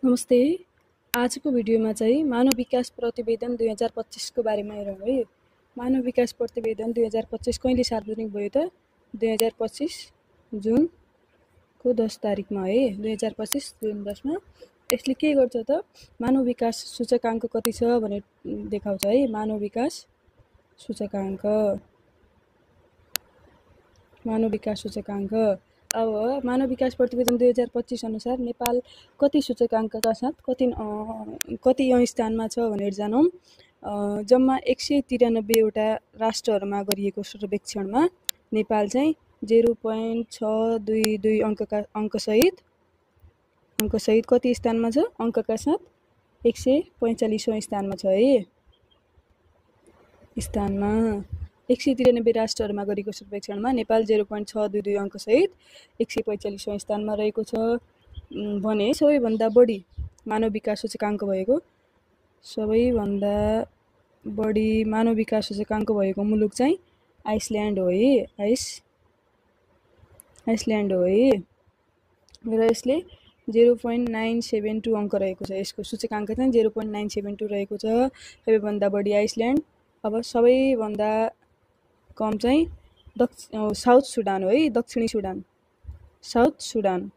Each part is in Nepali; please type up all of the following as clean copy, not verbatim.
नमस्ते। आजको भिडियोमा चाहिँ मानव विकास प्रतिवेदन 2025 को बारेमा हेरौँ है। मानव विकास प्रतिवेदन 2025 कहिले सार्वजनिक भयो त? 2025 जुनको 10 तारिकमा है। 2025 जुन 10 मा। यसले के गर्छ त? मानव विकास सूचकाङ्क कति छ भने देखाउँछ है। मानव विकास सूचकाङ्क अब मानव विकास प्रतिवेदन 2025 अनुसार नेपाल कति सूचकाङ्कका साथ कति स्थानमा छ भनेर जानौँ। जम्मा 193 वटा राष्ट्रहरूमा गरिएको सर्वेक्षणमा नेपाल चाहिँ 0.622 अङ्कसहित कति स्थानमा छ? अङ्कका साथ 145औं स्थानमा छ है। स्थानमा 193 राष्ट्रहरूमा गरेको सर्वेक्षणमा नेपाल 0.622 अङ्कसहित 145औं स्थानमा रहेको छ भने सबैभन्दा बढी मानव विकास सूचकाङ्क भएको मुलुक चाहिँ आइसल्यान्ड हो है। आइसल्यान्ड हो है। र यसले 0.972 अङ्क रहेको छ। यसको सूचकाङ्क चाहिँ 0.972 रहेको छ। सबैभन्दा बढी आइसल्यान्ड। अब सबैभन्दा कम चाहिँ साउथ सुडान हो है। दक्षिणी सुडान, साउथ सुडान।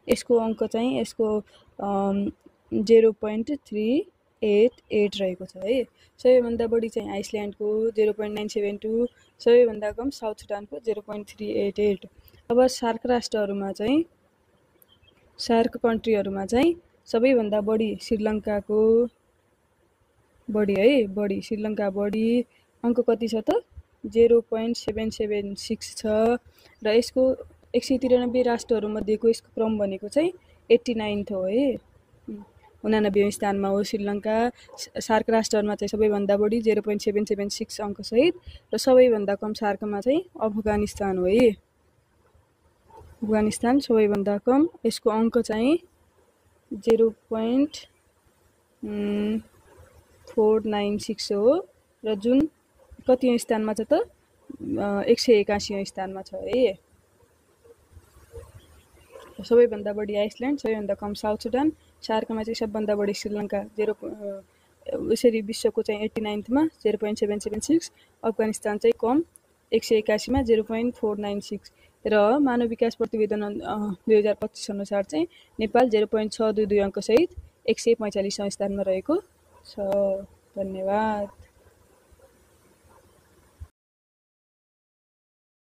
यसको अङ्क चाहिँ 0.388 रहेको छ है। सबैभन्दा बढी चाहिँ आइसल्यान्डको 0.972, सबैभन्दा कम साउथ सुडानको 0.388। अब सार्क राष्ट्रहरूमा चाहिँ, सार्क कन्ट्रीहरूमा चाहिँ सबैभन्दा बढी श्रीलङ्काको बढी श्रीलङ्का बढी अङ्क कति छ त? 0.776 छ। र यसको 193 राष्ट्रहरू मध्येको यसको क्रम भनेको चाहिँ 89 हो है। 89औं स्थानमा हो श्रीलङ्का। सार्क राष्ट्रहरूमा चाहिँ सबैभन्दा बढी 0.776 अङ्कसहित र सबैभन्दा कम सार्कमा चाहिँ अफगानिस्तान हो है। अफगानिस्तान सबैभन्दा कम। यसको अङ्क चाहिँ 0.496 हो। र जुन कति स्थानमा छ त? 181औं स्थानमा छ है। सबैभन्दा बढी आइसल्यान्ड, सबैभन्दा कम साउथ सुडान, सार्कमा चाहिँ सबभन्दा बढी श्रीलङ्का यसरी विश्वको चाहिँ 89 मा 0.776, अफगानिस्तान चाहिँ कम 181 मा 0.496। र मानव विकास प्रतिवेदन 2025 अनुसार चाहिँ नेपाल 0.622 अङ्कसहित 145औं स्थानमा रहेको छ। धन्यवाद।